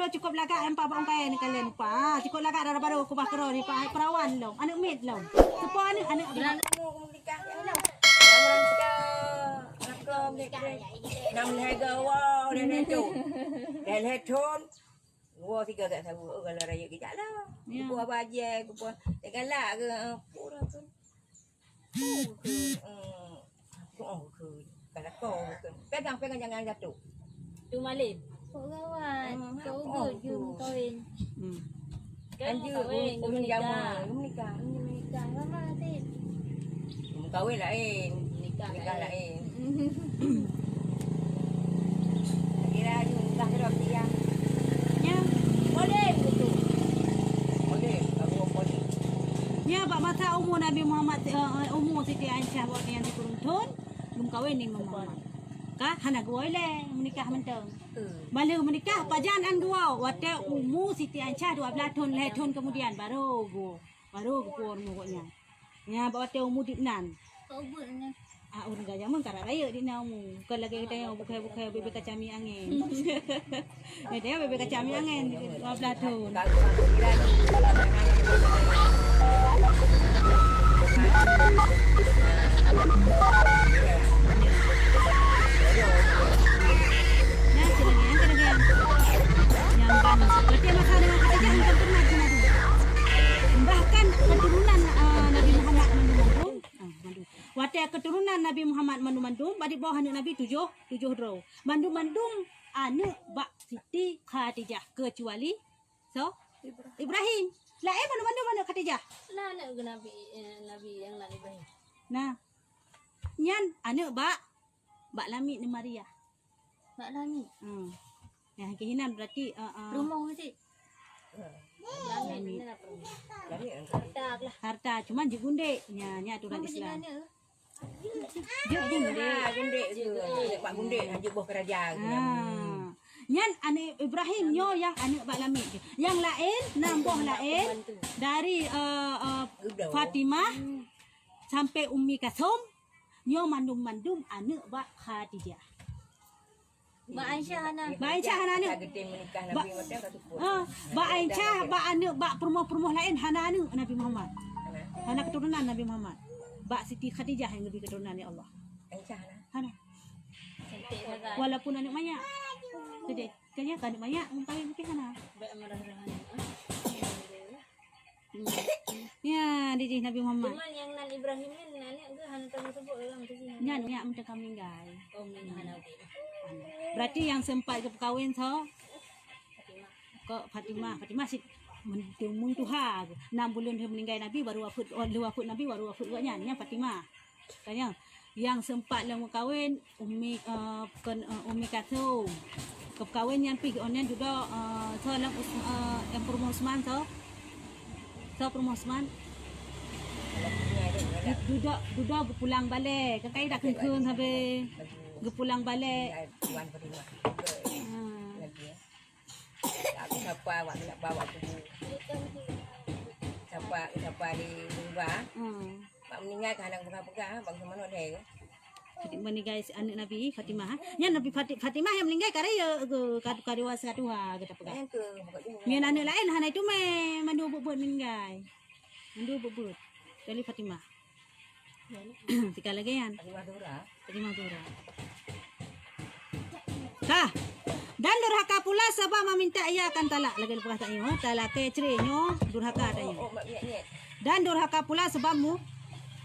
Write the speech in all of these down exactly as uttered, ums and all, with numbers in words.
Cukup lagak em pa bak ungkai ni kalian pa. Cukup lagak dara baru kubah keudroe ni pa perawan lom. Aneuk miet lom. Sepo aneuk, aneuk. Bilang nemu nikah ya lah. Enam lehai gawa udah dah tu. Dah lehai thon. Dua tiga kat sabu. Oh, kalau raya kita lah. Ya. Kupu abang aja, kupu. Dia galak ke? Pura tu. Oh, ke, eh, oh, ke, kalau kau ke. Pegang, pegang jangan jatuh. Tu malam. Kok kawan, hmm, kok ugut jum kawin. Hmm. Kan anjir, kawin, urang jamu, menikah. Menikah. Menikah, lama sih. Kawin lain, nikah lain. Kira ni nikah kedua dia. Ya. Boleh betul. Boleh, kalau boleh. Nyan bak masa umu Nabi Muhammad, eh, umu Siti Aisyah bak nyang sikureueng thon, lom kawin ni Muhammad. Ka hana geuwoe lé meunikah mantong. Bala meunikah pajan an geuwoe, watée umu Siti Aisyah dua belas thon, lhée thon kemudian baru geuwoe, baru geuwoe umu gobnyan. Nya bak watée umu diknan. Ah, ureuëng ka jameun karap rayeuk di na umu. Bukan lagée geutanyoe bukai-bukai bebe kacami angin. Geutanyoe bebe kacami angin dua belas thon. Nah, sila ni, angkat lagi. Yang ban. Berarti masa dengan kata jangan pernah kena tu. Bahkan keturunan, eh, Nabi Muhammad mandum-mandum. Ah, mandum. Watée keuturonan Nabi Muhammad mandum-mandum, bak di boh aneuk Nabi tujoh, tujoh droe. Mandum-mandum aneuk bak Siti Khadijah, keucuali so Ibrahim. Laén mandum-mandum aneuk Khadijah. Lah aneuk Nabi, eh, Nabi nyang nan Ibrahim. Nah. Nyan aneuk bak, bak lamiet ni Maria. Bak lamiet. Hmm. Nah, keuhinan berarti, eh, eh, rumoh cit. Lamiet. Harta lah. Harta, cuman jeuet gundek. Nya, nya aturan Islam. Jeuet gundek. Ha, gundek tu. Pak gundek, lanjut boh keraja. Ha. Nyan aneuk Ibrahim nyoe nyang aneuk bak lamiet. Nyang laén, nam boh laén dari, eh, eh, Fatimah sampai Ummi Kasum. Nyoe mandum-mandum aneuk bak Khadijah. Bak Aisyah hana. Bak Aisyah hana aneuk. Bak, ha, bak Aisyah, bak aneuk, bak peurumoh-peurumoh laén hana aneuk Nabi Muhammad. Hana keturunan Nabi Muhammad. Bak Siti Khadijah nyang geubri keturunan lé Allah. Aisyah hana. Hana. Walaupun aneuk manyak. Jadi, kayaknya aneuk manyak, mungkin hana. Ya, dijih Nabi Muhammad. Cuman nyang nan Ibrahim nyan, aneuk geuh hana tahu sebut dalam tu sih. Nyan, nyan meuteukam meninggai. Oh, meninggai hana. Berarti nyang sempat geupeukawén so? Kok Fatimah. Fatimah sit mun tuha. Enam buleuen lheueh meninggai Nabi baru wafat, oh, lheueh wafat Nabi baru wafat gobnyan. Nyan Fatimah. Tanya, nyang sempat lom meukawen Ummi, eh, kon, eh, Ummi Kalsum. Keu peukawen nyan pih, oh, nyan dudoe, eh, so lam Us-, eh, nyang peurumoh Usman, so. So peurumoh Usman. Dudoe, dudoe geupulang balek. Kan kai dah keun-keun sabe. Geupulang balek. Ah. Aku sapa awak keuneuk ba awak kubu. Sapa, sapa di Mimba. Hmm. Bak meuninggai ka hana peugah-peugah, bangsa manok deh. Jadi meuninggai si aneuk Nabi Fatimah, ha? Nyan Nabi Fati-, Fatimah nyang meuninggai ka rayeuk, ka, ka dewasa tuha, gata peugah. Nyang ke, pokok jih. Nyan aneuk laén hana itu meh, mandua buet-buet meuninggai. Mandua buet-buet. Kecuali Fatimah. Tika lagée nyan. Terima tu dah. Ka. Dan durhaka pula sabab meminta ia akan talak. Lagée leupah tanyoe, talakée cre nyoe durhaka tanyoe. Dan durhaka pula sabab mu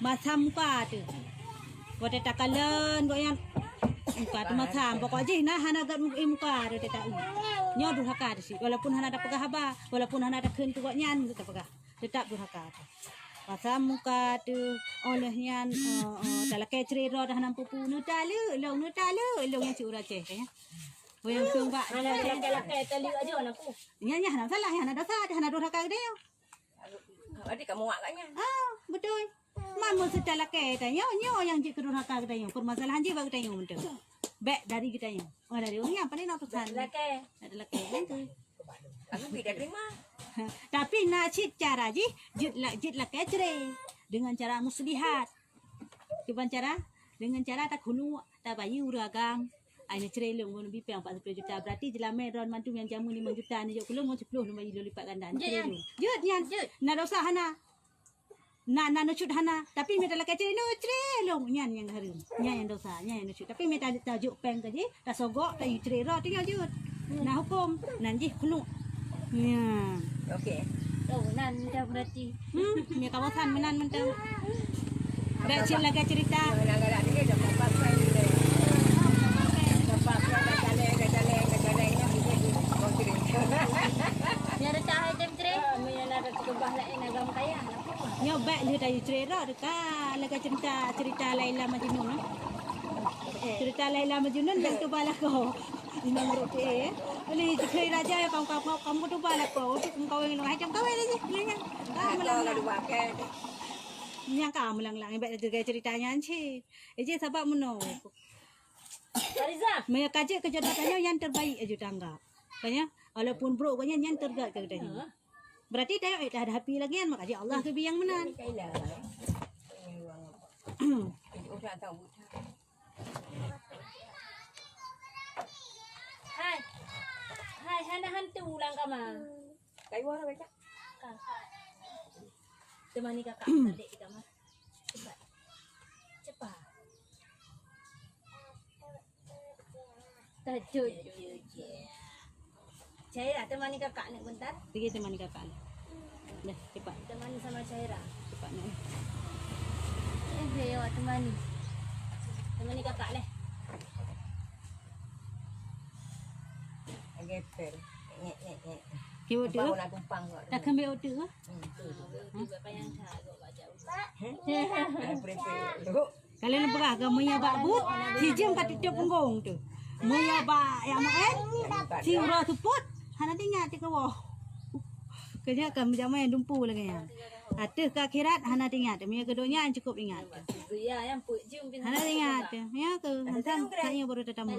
masam muka tu. Watée takalon gobnyan muka tu masam. Pokok jih na hana gat muka tu teutak. Nyoe durhaka tu sit. Walaupun hana tapeugah haba, walaupun hana takheun keu gobnyan, tapeugah. Teutap durhaka. Pasam muka tu, oh lheueh nyan, oh, oh, talakée cre droe dah nam pupu, neutaleuek lôn, neutaleuek lôn nyang cit ureueng Aceh, kan, ya. Wayang song bak. Hana talakée, taleuek aja anakku. Nyan, nyan hana salah, nyan hana dosa, hana durhaka geutanyoe. Adik kamu wak kat nyan. Ah, betul. Man meuseuti talakée tanyoe, nyoe nyang jeuet keu durhaka geutanyoe. Permasalahan jih bak geutanyoe mantong. Bèk dari geutanyoe. Oh, dari ureueng nyan, pane na utosan. Talakée. Talakée, kan tu. Aku tidak terima. Tapi na cit cara jih, jeuet la-, jeuet lakée cre. Dengan cara muslihat. Kiban cara? Dengan cara takhulu, tabayeue ureueng agam. Ai neucre lôn ngon bipeng empat puluh juta. Berarti jeulamé droe mandum nyang jameun limong juta neujok keu lôn ngon sepuluh lôn bagi lôn lipat ganda. Jeuet neucre nyan. Lôn. Jeuet nyan. Jeuet. Na dosa hana. Na, na neucut hana. Tapi mita lakée cre neucre lôn nyan nyang hareuem. Nyan nyang dosa, nyan nyang neucut. Tapi mita tajok peng ka jih, tasogok, tayue cre droe tinggai jeuet. Na huköm, nan jih keuneuk. Nya. Okey. Oh, nan dah berarti. Hmm, ni kawasan meunan mantong. Dak cit lagée cerita. Cerita hai tem cerita. Nyoe bak lheueh tayue cerita dah ka lagée cerita, cerita Laila Majnun, eh. Cerita Laila Majnun nyang tuba lakoe. Inong Ruki, eh. Boleh jikheun raja ya kamu, kamu, kamu tuba lakoe. Untuk mengkawin inong, hai jam kawin aja. Boleh ya. Ka meulang-lang. Nyang ka meulang-lang, ibarat juga ceritanya cit. Eh, je sabab meunoe. Fariza. Meunyoe ka jeuet keu jodoh tanyoe nyang terbaik aju tanggap. Kan ya? Walaupun brok gobnyan nyang terbaik keu tanyoe. Berarti tanyoe eh, dah ada api lagi kan, maka Allah keu biyang meunan. Hai. Hai, hana hantu ulang kama. Kayu orang baca. Kakak. Temani kakak balik di kamar. Cepat. Cepat. Tajud. Caira, temani kakak ni bentar. Pergi temani kakak ni. Dah, cepat. Temani sama Caira. Cepat nak. Eh, dia awak temani. Temani kakak leh. Geper. Ngek, ngek, ngek. Kiwa tu? Nak tumpang kau. Tak kembali otak ke? Hmm, tu, tu. Hah? Kalau neupeugah keu meunyoe bak buet, si jeuem ka tutup punggong tu. Meunyoe bak nyang meu'en, si uroe seupôt, hana teuingat cit keu woe. Keu nyan ka meujamai dumpu lagée nyan. Ateueh keu akhirat hana teuingat, meunyoe keu donya cukôp ingat. Hana teuingat, ya keu hantam, kayaknya baru teutamu.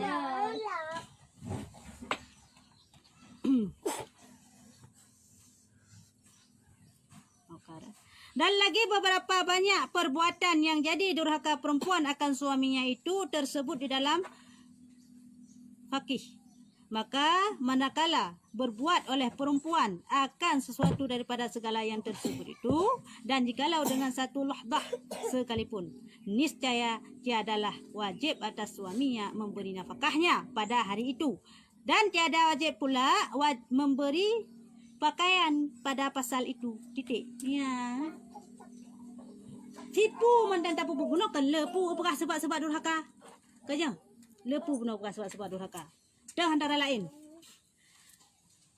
Dan lagi beberapa banyak perbuatan yang jadi durhaka perempuan akan suaminya itu tersebut di dalam fikih. Maka, manakala berbuat oleh perempuan akan sesuatu daripada segala yang tersebut itu, dan jikalau dengan satu lahdah sekalipun, niscaya tiadalah wajib atas suaminya memberi nafkahnya pada hari itu, dan tiada wajib pula wa-, memberi pakaian pada pasal itu. Titik. Ya. Sipu mantong tapeubuet bunoe kan leupeu peugah sebab-sebab durhaka. Ka jeuet? Leupeu bunoe peugah sebab-sebab durhaka. Dah antara lain.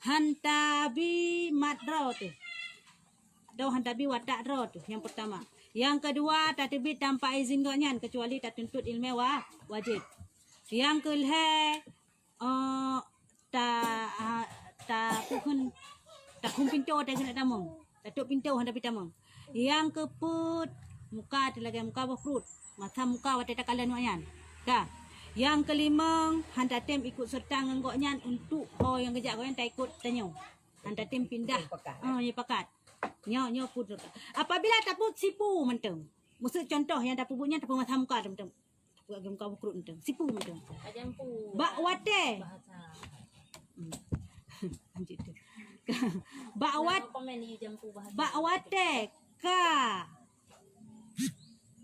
Hanta bi mat droe teuh. Atau hanta bi watak droe teuh. Yang pertama. Yang kedua, tateubiet tanpa izin gobnyan kecuali tatuntut ileumé wa-, wajéb. Nyang keu lhèe, eh, ta, ah, ta, peue kheun, takhum pintoe watèe keuneuk tamong. Tatôp pintoe hana pih tamong. Nyang keupeuet, muka teuh lagèe muka boh kruet. Masa muka watèe takalon awak nyan. Ka. Nyang keulimong, han tatem ikut serta ngon gobnyan untuk ho nyang geujak gobnyan taikut tanyoe. Han tatem pindah. Nyoe pakat. Ah, nyoe pakat. Nyoe, nyoe pun. Apabila tapeubuet sipu mantong. Maksud contoh nyang tapeubuet nyan tapeumasa muka mantong. Buat game kau bekrut mantong. Sipu mantong. Bak watèe. Hmm. Lanjut tu. Bak wat-, bak watèe ka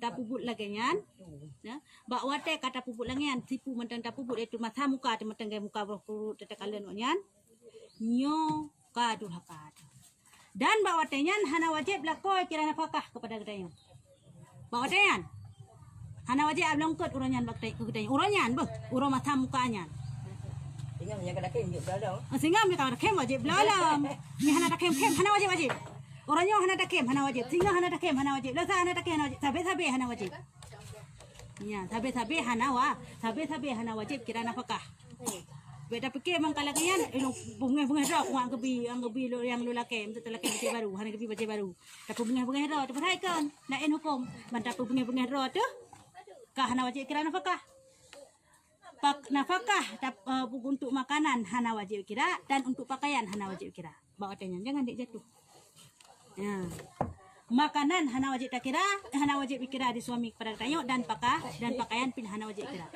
tapeubuet lagèe nyan. Ya. Bak watèe ka tapeubuet lagèe nyan, sipu mantong tapeubuet, yaitu masa muka teuh mantong, muka boh kruet teuh takalon awak nyan. Nyoe ka durhaka. Dan bak watèe nyan hana wajéb lakoe kira nafakah keupada geutanyoe. Bak watèe nyan hana wajéb abloe eungkôt uroe nyan bak geutanyoe. Uroe nyan beuh, uroe masa muka nyan. Sehingga meunyoe ka dakhem wajéb bloe lom. Nyoe hana dakhem-khem hana wajéb-wajéb. Uroe nyoe hana dakhem hana wajéb. Singoh hana dakhem hana wajéb. Lusa hana dakhem hana wajéb. Sabé-sabé hana wajéb. Nya, sabé-sabé hana wa-, sabé-sabé hana wajéb kira nafakah. Bèk tapike mangkala nyan, eh, beungèh-beungèh droe, ngon geubi, ngon geubi lôn nyang lôn lakèe, meuteuk lakèe bajèe baru, hana geubi bajèe baru. Tapeubungèh-bungèh droe, tapeuhai kon, laén hukôm. Ban tapeubungèh-bungèh droe teuh, ka hana wajéb kira nafakah. Pak-, nafakah tap-, eh, untuk makanan hana wajéb kira dan untuk pakaian hana wajéb kira. Bak watèe nyan, jangan dek jatuh. Ya. Makanan hana wajéb takira, hana wajéb ikira di suami kepada geutanyoe dan paka-, dan pakaian pih hana wajéb ikira.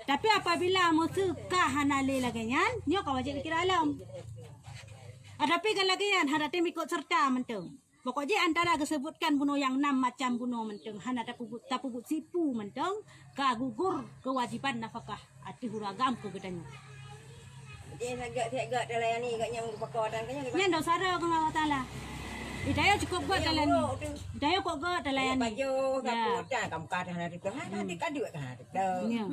Tapi apabila musoh ka hana lé lagée nyan, nyoe ka wajéb kira lom. Ah, tapi kan lagée nyan hana tem ikot serta mantong. Pokok jih antara geusebutkan bunoe nyang nam macam bunoe mantong hana tapeubuet, tapeubuet sipu mantong ka gugur keuwajiban nafakah ateueh ureueng agam keu geutanyoe. Jadi sagak-sagak talayani gak nyang beupako tan keu nyan. Nyan dosa droe keu Allah Taala. Hidayah cukup gét talayani. Hidayah kok gét talayani. Pajoh sapu tan kamu ka hana teupeue. Hana teupeue. Ya.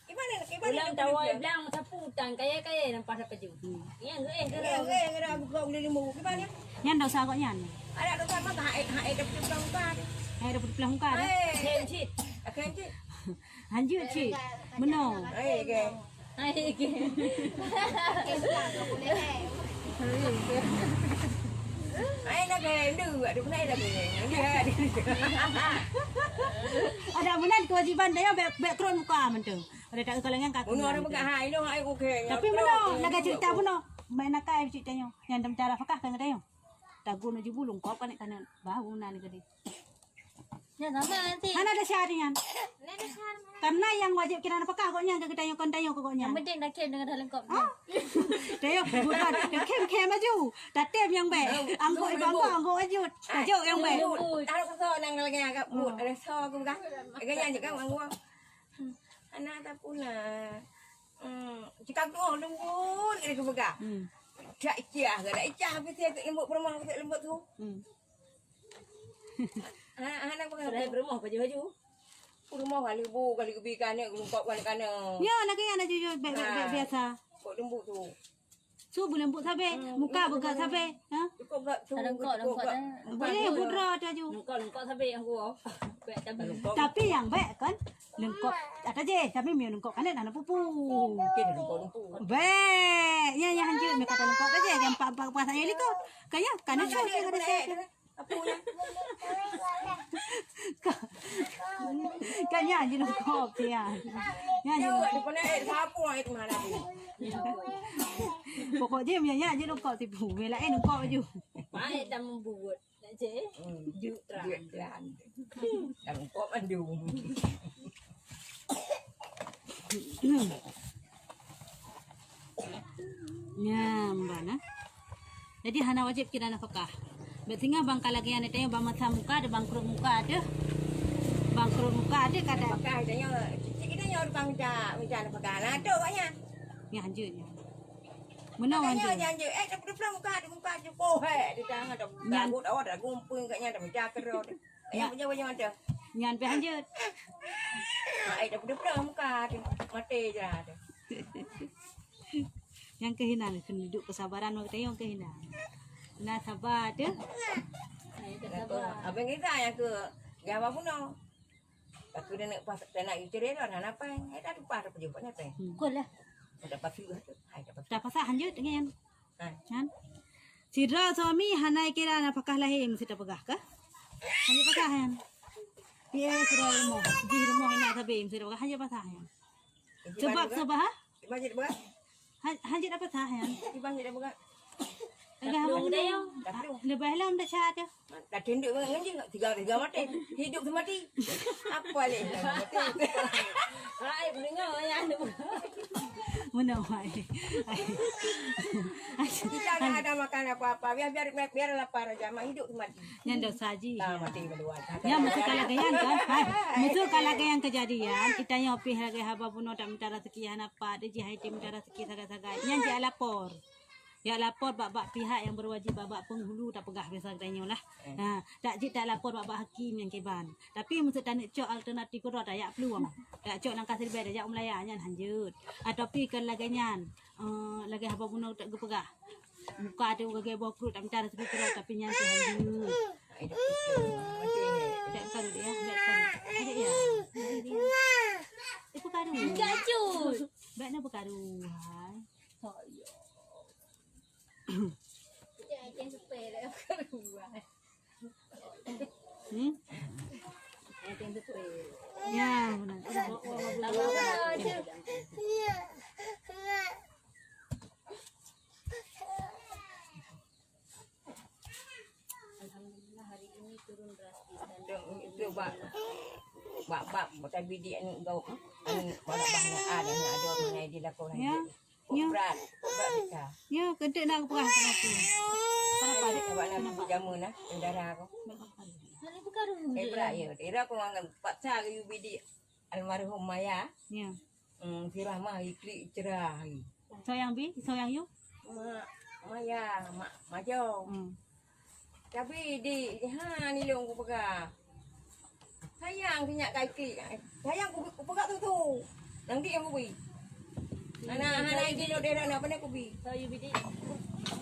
Gimana? Gimana? Ulang tawa blang sapu tan kaya-kaya nampak sapeue ju. Nyang eh Nyang eh ngera buka ulih limbu. Gimana? Nyan dosa kok nyan. Ada dosa mah hai hai dah peuteupeue muka. Hai dah peuteupeue muka dah. Akhir cit. Akhir cit. Hanjeuet cit. Meunoe. Hai ke. Hai ke. Hai nak ke ndu, ada pun ada ke. Ada meunan kewajiban dia bek bek kron muka mantong. Ada tak kalau ngan kaki. Bunoe ada peugah hai lo hai oke. Tapi meunoe nak cerita bunoe. Main nakai cerita nyoe. Nyang dalam cara fakah kan kata nyoe. Tagun uji bulung kop kan kana bahu nan gede. Nyan sama nanti. Hana ada syarat nyan. Karena yang wajib kira nafkah kok nyan ke kita nyokon tayo kok nyan. Yang penting dah kem dengan dalam kop. Ah. Tayo bukan kem kem aju. Tatem yang baik. Angguk ibu angguk angguk aju. Tajuk yang baik. Taruh ke sana yang lagi agak but. Ada so aku pegang. Agak nyan juga angguk. Ana tak pula. Hmm, cakap tu lembut kena pegang. Hmm. Tak icah ke tak icah habis dia lembut permah lembut tu. Hmm. Hana hana pegang. Sudah berumah baju-baju. Rumah kali bu kali kebi kana lengkap kali kana. Ya, nak kaya nak jujur baik-baik biasa. Kok lembut tu. Su belembut sabe, muka beugak sabe. Ha? Cukup gak tu. Lengkap lengkap. Boleh pudra tu aju. Lengkap lengkap sabe yang gua. Tapi yang baik kan lengkap. Kata je, tapi mieu lengkap kan nak pupu. Mungkin lengkap lengkap. Baik. Ya ya hanjut mieu kata lengkap aja. Yang empat empat puasa yang liko. Kaya kan ada saya ada saya. Apa ya? Kan nyan je lungkop tu ya. Nyan je lungkop. Pokok je minyak nyan je lungkop tipu. Melain lungkop je. Baik dah membuat. Nak je. Juk terang. Juk terang. Dah lungkop mandum. Nyan ban ah. Jadi hana wajib kira nafkah. Bak singa bang ka lagèe nyan teuh bang masa muka ada bangkrut muka ada. Bangkrut muka ada kada. Nafkah kita nyo, kita nyo bang minta minta nafkah. Nah tu banyak. Nyan hanjut nyan. Meunoe hanjut. Nyan hanjut. Eh tak muka ada muka je. Oh he, di tangan dah. Nyan. Takut awak dah gumpung kat nyan dah minta kerot. Nyan. Nyan pih hanjut. Ai dah peudeuh-peudeuh muka tu. Maté je lah tu. Nyang keuh inan keuneuk duek keusabaran ureueng tayong keuh inan. Na saba tu. Abang kita yang ke gawa bunoe. Aku dah nak pas dah nak cerai dah nak apa? Ai dah lupa dah peujumpa nak apa? Kul lah. Dah pasti tu. Hai dah pasti. Dah pasah hanjut dengan. Kan? Sidroe suami hana kira nafkah lahé meusti tapeugah kah? Hana peugah nyan. Piye sidroe rumoh, jih rumoh hina sabe meusti tapeugah hana pasah nyan. Sebab sebab ha? Hana pasah nyan. Leubeh lom desya tu. Dah tunduk bangai ngan jih, tiga-tiga mati. Hidup tu mati. Apa leh? Hai, mendengar ayah tu. Meunoe hai. Kita tak ada makan apa-apa. Biar biar biar lapar aja. Mak hidup tu mati. Nyan dosa jih. Ah, mati berdua. Nyan meusu ka lagèe nyan kan. Hai, meusu ka lagèe nyan keujadian, kita nyoe pih lagèe haba bunoe tak minta rezeki hana pat, jih hai minta rezeki sagai-sagai. Nyan jih lapor. Jak lapor bak-bak pihak nyang berwajib, bak-bak penghulu tapeugah biasa geutanyoe lah. Ha, tak jeuet tak lapor bak-bak hakim nyang kiban. Tapi meuseu taneuk cok alternatif keudroe tajak peuluwang. Tajak cok langkah siribèe tajak u meulaya nyan hanjeuet. Ataupun kon lagèe nyan, eh, lagèe haba bunoe tak geupeugah. Muka tu gagai boh kruet tak minta rezeki keudroe tapi nyan tu hanjeuet. Tak karu ya, tak karu. Ada ya. Itu karu. Enggak cut. Baik nak berkaru. Hai. Hmm? Ya, benar. Alhamdulillah hari ini turun drastis dan itu bak Bak-bak, bak tabi di aneuk gob, aneuk barak bah na ada, na ada mengenai di lakoe. Ya. Ya. Berat, berat kita. Ya, keutik nak peugah sama tu. Kenapa dek? Sebab nak jamu nah, saudara aku. Eh, berat ya. Kira aku anggap paksa ke U B D almarhum Maya. Ya. Hmm, si Rahmah iklik cerah. Soe nyang bi, soe nyang yue? Mak Maya, Mak Majo. Hmm. Tapi di, di ha ni long kupeugah. Sayang si nyak ka iklik. Sayang ku, kupeugah tu tu. Nanti yang kubi. Ana, ana izin lo dera nak pandai kubi. Soe nyang bi di?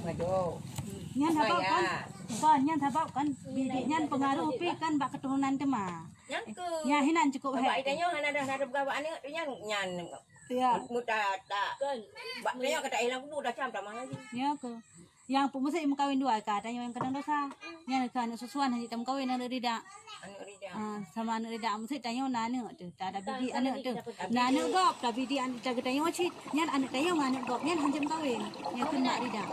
Majo. Nyan sabab kan, Maya. Kan nyan sabab kan bidik nyan pengaruh pi kan bak keturunan teuma. Nyang ke. Nyan hinan cukup. Sebab hai. Itanyoe hana dah, hana dah peugah bak aneuk tu nyan, nyan. Ya. Muta tak. Kan. Bak tanyoe kata hilang kubu dah cam tamah lagi. Ya ke. Yang peumusék meukawen dua ka, tanyoe nyang keunong dosa. Nyan ka aneuk susuan hana tameukawen aneuk ridak. Aneuk ridak. Ah, sama aneuk ridak musék tanyoe na aneuk tu. Tak ada bidik aneuk tu. Na aneuk gob, tapi di aneuk jaga tanyoe cit. Nyan aneuk tanyoe ngon aneuk gob, nyan hanjeuet meukawen. Nyan kheun mak ridak.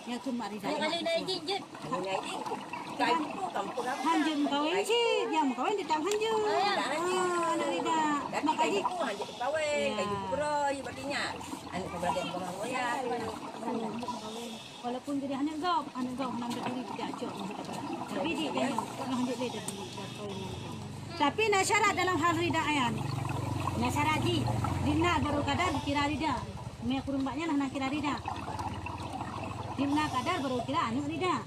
Nyan kheun mak ridak. Kalau na izin jeuet. Kalau na izin, kayu tu kampung apa? Hanjeuet meukawen cit, nyang meukawen tetap hanjeuet. Ah, aneuk ridak. Tapi kayu tu hanjeuet meukawen, kayu kubroi, berarti nyan. Aneuk keubradaan rumah mulia. Walaupun jadi aneuk gob, aneuk gob hana meuturi tidak acok masa depan. Tapi di dia nyoe, pernah hanjeuet lé jadi, jadi kawin nyan. Tapi na syarat dalam hal ridak nyan. Na syarat jih, di na baru kadar dikira ridak. Mé kureueng bak nyan hana kira ridak. Di na kadar baru kira aneuk ridak.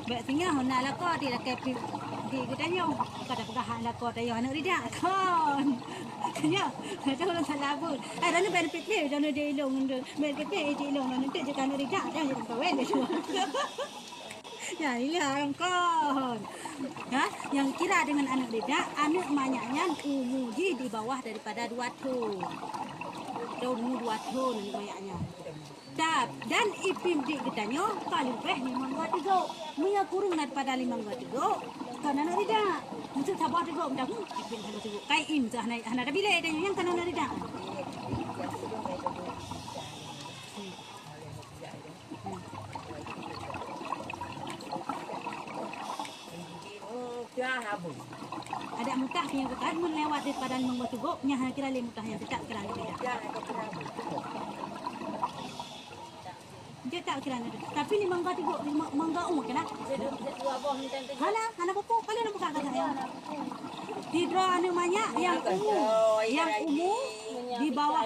Bèk singoh na lakoe di lakèe pi-, di geutanyoe. Ka tapeugah hak lakoe tanyoe aneuk ridak. Kon. Tanyoe, tanyoe ureueng salah buet. Ai, tanyoe benefit lé, tanyoe di ilong nyan. Benefit lé di ilong nyan. Nanti jeuet aneuk ridak, tanyoe jadi kawen lé. Ya, iya, kon. Ha? Nyang kira dengan aneuk ridak, aneuk manyak nyan umu jih di bawah daripada dua thon. Atau umu dua thon aneuk manyak nyan. Dap, dan ipim di geutanyoe ka leubeh limong go teugok. Meunyoe kureueng daripada limong go teugok, kon aneuk ridak. Meuseu saboh teugok meudahu, ipim saboh teugok. Kai im seuh hana, hana tabilé tanyoe nyang kon aneuk ridak. Adak mutah nyoe bukan mun lewat daripada limong go teugok, nyan hana kira lé mutah nyan, tetap kira lé mutah. Dia tak kira ni. Tapi limong go teugok, limong, limong go u kena. Hana, hana pupu, kalau nak buka kata saya. Di droe aneuk manyak yang umu, yang umu di bawah.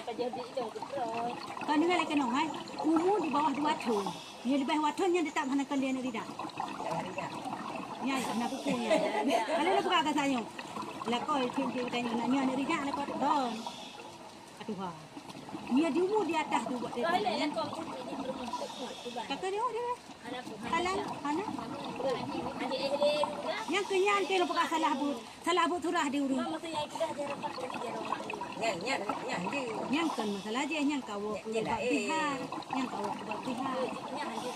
Kan dengar lagi nong, hai. Umu di bawah dua thon. Nyoe leubeh dua thon nyan tetap hana kon lé aneuk ridak. Nyan hana pupu nyan. Kalau nak buka kata saya. Lakoi cik-cik tanyoe nak nyoe aneuk ridak lakoi kon. Tuha. Nyoe di umu di atah tu buat dia. Kata dia, oh, dia. Halal, hana. Nyang keu nyan keu peugah salah buet. Salah buet surah di ureueng. Nyan, nyan, nyan, nyan. Nyan kon masalah jih, nyan kawoe keu bab zihar. Nyan kawoe keu bab zihar.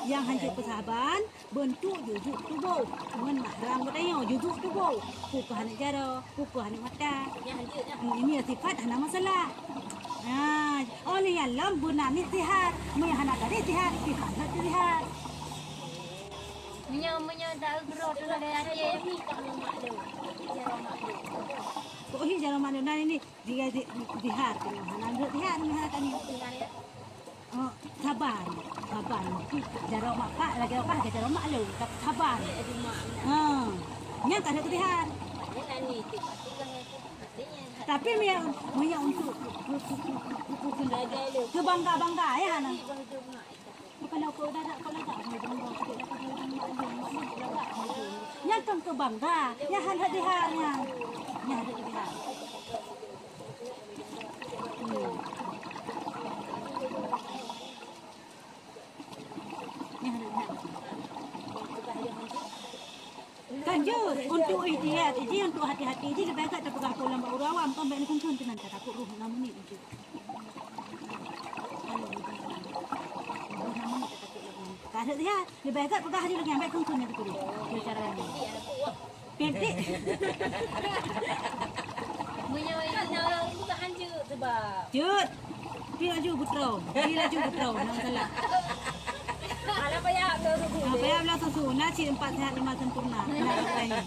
Nyang hanjeuet peusaban. Beuntuk jujok tuboh ngon mahram geutanyoe, jujok tuboh. Peu kheueh aneuk jaroe, peu kheueh aneuk mata. Nyan hanjeuet, nyan. Hmm, ini sifat hana masalah. Ha, oh, lheueh nyan lom beuna niet zihar. Meunyoe hana taniet zihar, sifat hana teulihat. Meunyoe, meunyoe tak geuroh tu dari Aceh. Kok hi jaroe maklum. Nah, ini dia zi-, zihar tu. Hana geuroh zihar, ni hana taniet. Oh, saban, saban. Jaroe mak pak, lagèe apa, lagèe jaroe mak lôn, tapi saban. Ha. Nyan ka lheueh keu zihar. Tapi meunyo, meunyo untuk keu, keu, keu, keu, keu, keu bangga-bangga, ya, nah. Bukan aku dah, dah, kalau dah, bangga, nyan kan keu bangga, nyan han lheueh zihar nyan. Nyan han lheueh zihar. Kan jeuet, untuk ihtiyat jih, untuk hati-hati jih, leubeh gèt tapeugah peue lam bak ureueng awam, kan bèk neukheun-kheun keunan, tatakot roh na meunik jih. Kan roh na meunik tatakot lagèe nyan. Ka lheueh zihar. Leubeh gèt peugah laju lagèe nyan, bèk kheun-kheun laju keudeh. Lé cara nyan. Pèt dik. Meunyoe nyang na ureueng peugah hanjeuet sebab. Jeuet. Pi laju beutroe. Pi laju beutroe. Hana masalah. Alah payah beutroe susu. Ah, payah beutroe susu. Na cit empat sehat lima sempurna. Na, na.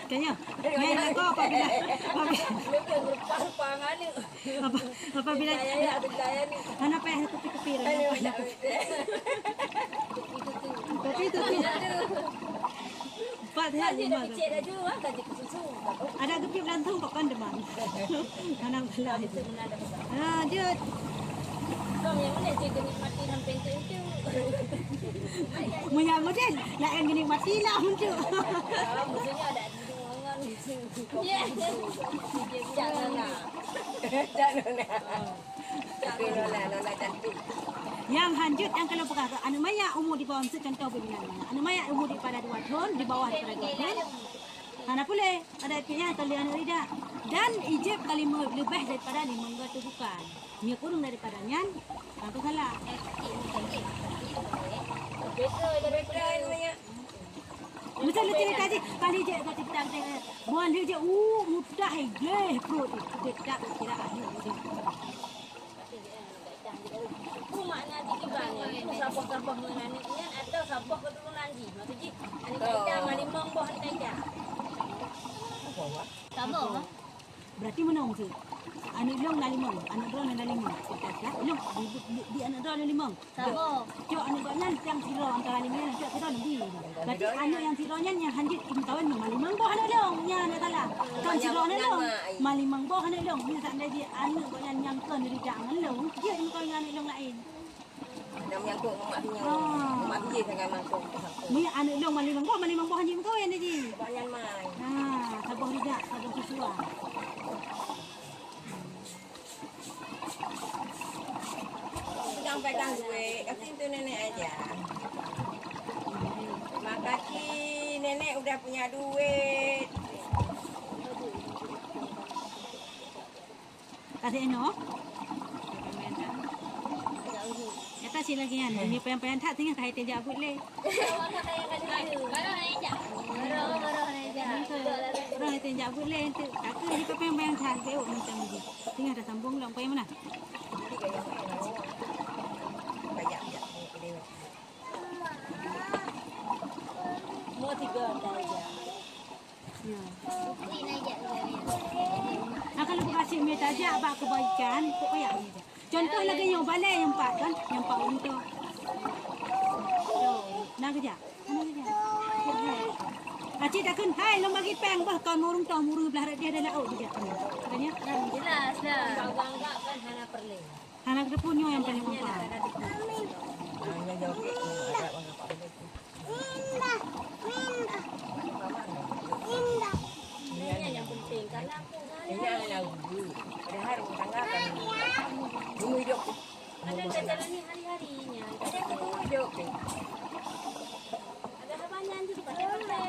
Kayaknya, nyan aku apabila, apabila, apa-, apabila, hana payah kupi-kupi dah. Tapi, tapi, empat ya, lima. Ada gepiep lantong kok kan deman. Hana salah. Ha, jeuet. Kong nyang mana cek nikmati sampai tu. Meunyo model, laén geunikmati lah untuk. Maksudnya ada. Jangan lah. Jangan lah. Tapi Lola, Lola cantik. Nyang hanjeuet nyang kalau peugah keu aneuk manyak umu di bawah, miseu contoh beuh inan manyak. Aneuk manyak umu daripada dua thon, di bawah daripada dua thon. Hana puléh, ada pih nyan kali aneuk rida. Dan ijeb kali leubeh daripada limong goe teuh bukan. Nyoe kureueng daripada nyan, maka salah. Miseu lé cerita jih, kali jeuet ka cerita teh, bukan dia je, uh, mudah eh, gleh perut eh, dia tak kira akhir dia. Peue makna jih kiban nyan? Peue saboh-saboh ngon aneuk nyan atau saboh keuturonan jih? Maksud jih, aneuk kita na limong boh aneuk kita. Saboh. Berarti meunoe maksud. Aneuk lôn na limong, aneuk droe na limong. Kita, kita, lôn, di, di, di aneuk droe na limong. Saboh. Cok aneuk gobnyan nyang sidroe antara limong nyan, cok sidroe nabi. Berarti aneuk nyang sidroe nyan nyang hanjeuet imeukawen nyoe ma limong boh aneuk lôn. Nyan aneuk salah. Kon sidroe aneuk lôn. Ma limong boh aneuk lôn. Miseu seandai jih aneuk gobnyan nyang kon rida ngon lôn, jeuet imeukawen ngon aneuk lôn laén. Ada menyangkut ngon mak bini. Ah. Mak bini sangat mangkuk. Ni aneuk lôn ma limong boh, ma limong boh hanjeuet imeukawen jih. Gobnyan mai. Ha, saboh rida, saboh siswa. Pegang-pegang duit, kasih tu nenek aja. Makasih, nenek udah punya duit. Kasih eno. Kata si lagi kan, dia payah-payah that tengah kahai tejak buet lé. Baru, baru, baru. Orang itu jak buat lain tu. Tak ke kita payah bayang cari tengok macam ni. Tengah dah sambung lah, payah mana? Mau tiga dah aja. Ya. Nah, kalau berhasil mie tajak bak kebaikan, kok payah mie tajak. Contoh lagèe nyoe, balèe nyang pat kan, nyang pat ureueng tuha. Tuh, na geujak, na geujak. Aci takheun, "Hai, lôn bagi péng beuh kon ureueng tuha, ureueng blah rot jih ada laôt," geujak. Makanya, jelas dah. Anggap-anggap kan hana peureulèe. Hana geuteupeue nyoe nyang paléng manfaat. Hana geuteupeue. Indah, indah, indah. Ini yang penting, karena aku hari-hari. Ini yang lagu. Padahal rumah tangga kan. Rumah hidup. Ada yang jalani hari-harinya. Ada yang ketemu hidup. Ada haba nyan juga. Ada haba nyan.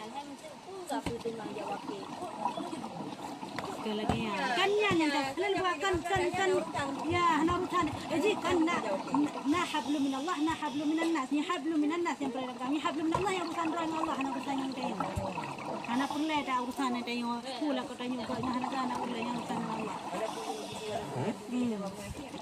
Hai, macam tu enggak perlu tanggung jawab ke? Sekali lagi ya. Kan nyan nyang dah. Lalu buat kan, kan, kan. Ya, hana urusan. Eh, ji, kan na, na hablum minallah, na hablum minan nas. Ni hablum minan nas nyang paléng lengkap. Ni hablum minallah nyang urusan droe ngon Allah, hana urusan nyang laén. Hana peureulèe dak urusan nyang tanyoe. Pula kau tanyoe kau nyang hana, hana peureulèe nyang urusan ngon Allah. Hmm.